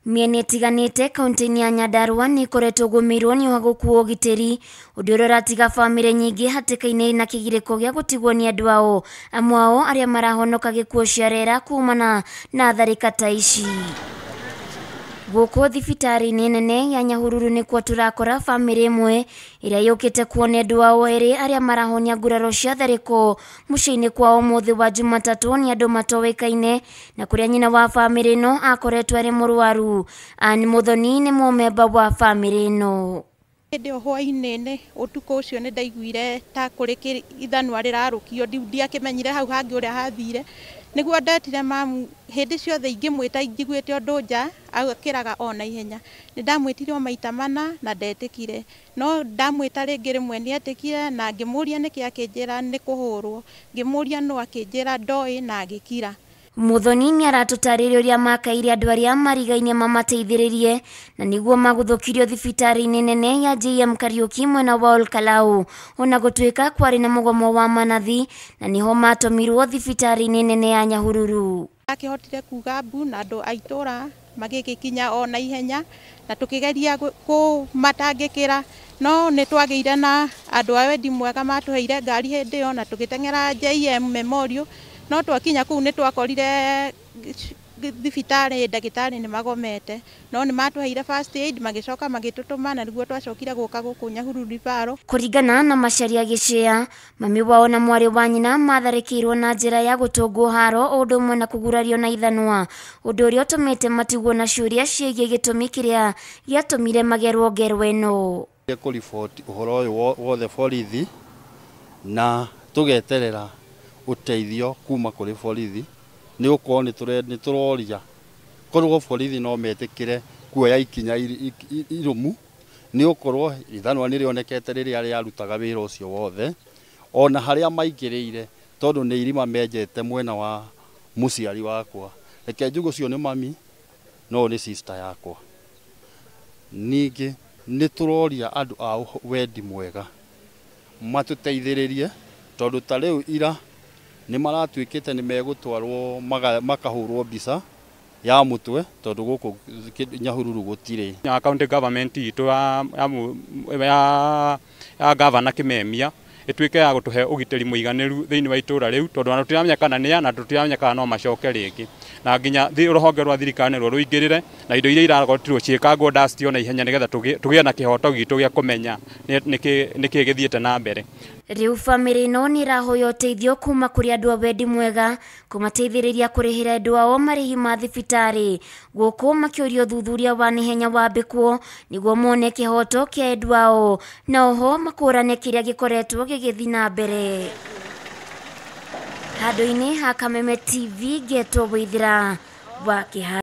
Mĩena ĩtiganĩte kaunti-inĩ ya Nyandarua nĩ ĩkoretwo ĩgũmĩirwo nĩ ũhagũku wa ũgitĩri, ũndũ ũrĩa ũratiga bamĩrĩ nyingĩ hatĩka-inĩ na kĩgirĩko gĩa gũtigwo nĩ andũ ao, amwe ao arĩa marahonoka gĩkuũ cia rera kumana na tharĩka ta ici. Gũkũ thibitarĩ-inĩ nene ya Nyahururu nĩkuo tũrakora bamĩrĩ ĩmwe ĩrĩa yũkĩte kuona endwa ao erĩ arĩa marahonia nguraro cia tharĩko mũciĩ-inĩ kwao ũmũthĩ wa Jumatatũ nĩ andũ matoĩkaine, na kũrĩa nyina wa bamĩrĩ ĩno akoretwo arĩ mũrwaru. Ann Muthoni nĩ mũmemba wa bamĩrĩ ĩno. Hĩndĩ ĩyo hwaĩ-inĩ ũtukũ ũcio nĩ ndaiguire ta kũrĩ ithanwa rĩrarũkio, ndiakĩmenyire hau hangĩ ũrĩa hathire. Nĩguo ndetire mamu hĩndĩ ciothe ingĩmwĩta njiguĩte ũndũ nja akĩraga o na ihenya. Nĩ ndamwĩtire o maita mana na ndetĩkire, no ndamwĩta rĩngĩ rĩmwe nĩ etĩkire na ngĩmũria nĩkĩ akĩnjĩra nĩ kũhũrwo, ngĩmũria nũ akĩnjĩra ndoĩ na agĩkira. Muthoni nĩ aratũtarĩria ũrĩa makaire andũ arĩa marigainie mamateithĩrĩrie na nĩguo maguthũkirio thibitarĩ-inĩ nene ya JM Kariuki mwena wa Olkalau, ona gũtuĩka kwarĩ na mũgomo wa manathi na nĩho matũmirwo thibitarĩ-inĩ nene ya Nyahururu. Akĩhotire kuga mbu na andũ a itũra magĩgĩkinya o na ihenya na tũkĩgeria kũmatangĩkĩra, no nĩ twagĩire na andũ a wendi mwega matũheire ngari hĩndĩ ĩyo na tũgĩteng'era JM Memorial, no twakinya kũu nĩ twakorire thibitarĩ ndagĩtarĩ nĩ magomete, no nĩ matũheire first aid magĩcoka magĩtũtũma na nĩguo twacokire gũka gũkũ Nyahururu Referral. Kũringana na Macharia Gĩchĩa, mami wao na mwarĩ wa nyina matharĩkĩirwo na njĩra ya gũtũngwo haro o ũndũ ũmwe na kũgurario na ithanwa, ũndũ ũrĩa ũtũmĩte matigwo na ciũria ciĩgiĩ gĩtũmi kĩrĩa gĩatũmire magerwo ngero ĩno. Kũriboti ũhoro ũyũ wothe borithi na tũgeterera ũteithio kuma kũrĩ borithi, nĩ gũkorwo nĩ tũroria korwo borithi no metĩkĩre kuoya ikinya irũmu, nĩ gũkorwo ithanwa nĩ rĩonekete rĩrĩa rĩarutaga wĩra ũcio wothe, ona harĩa maingĩrĩire tondũ nĩ irima menjete mwena wa mũciari wakwa. Reke njuge ũcio nĩ mami no nĩ sister yakwa. Ningĩ nĩ tũroria andũ a wendi mwega matũteithĩrĩrie, tondũ ta rĩu ira nĩ maratuĩkĩte nĩ megũtwarwo makahũrwo mbica ya mũtwe tondũ gũkũ Nyahururu gũtirĩ. Ya county government itũ ya governor Kimemia ĩtuĩke ya gũtũhe ũgitĩri mũiganĩru thĩinĩ wa itũra rĩu, tondũ ona tũtiramenya kana nĩ na tũtiramenya kana no macoke rĩngĩ, na nginya rũhonge rwa thirikari nĩruo rũingĩrĩre na indo iria iragotirwo ciĩkangwo dust ona ihenya nĩgetha tũgĩe na kĩhoto gitũ gĩa kũmenya nĩkĩ gĩthiĩte na mbere. Rĩu bamĩrĩ ĩno nĩ ĩrahoya ũteithio kuma kũrĩ andũ a wendi mwega kũmateithĩrĩria kũrĩhĩra endwa ao marĩhi ma thibitarĩ, gũkũ makĩũria ũthuthuria wa naihenya wambĩkwo nĩguo mone kĩhoto kĩa endwa ao na oho makũrane kĩrĩa gĩkoretwo gĩgĩthiĩ na mbere. Handũ-inĩ ha Kameme TV ngetwo Waithĩra wa Kĩhara.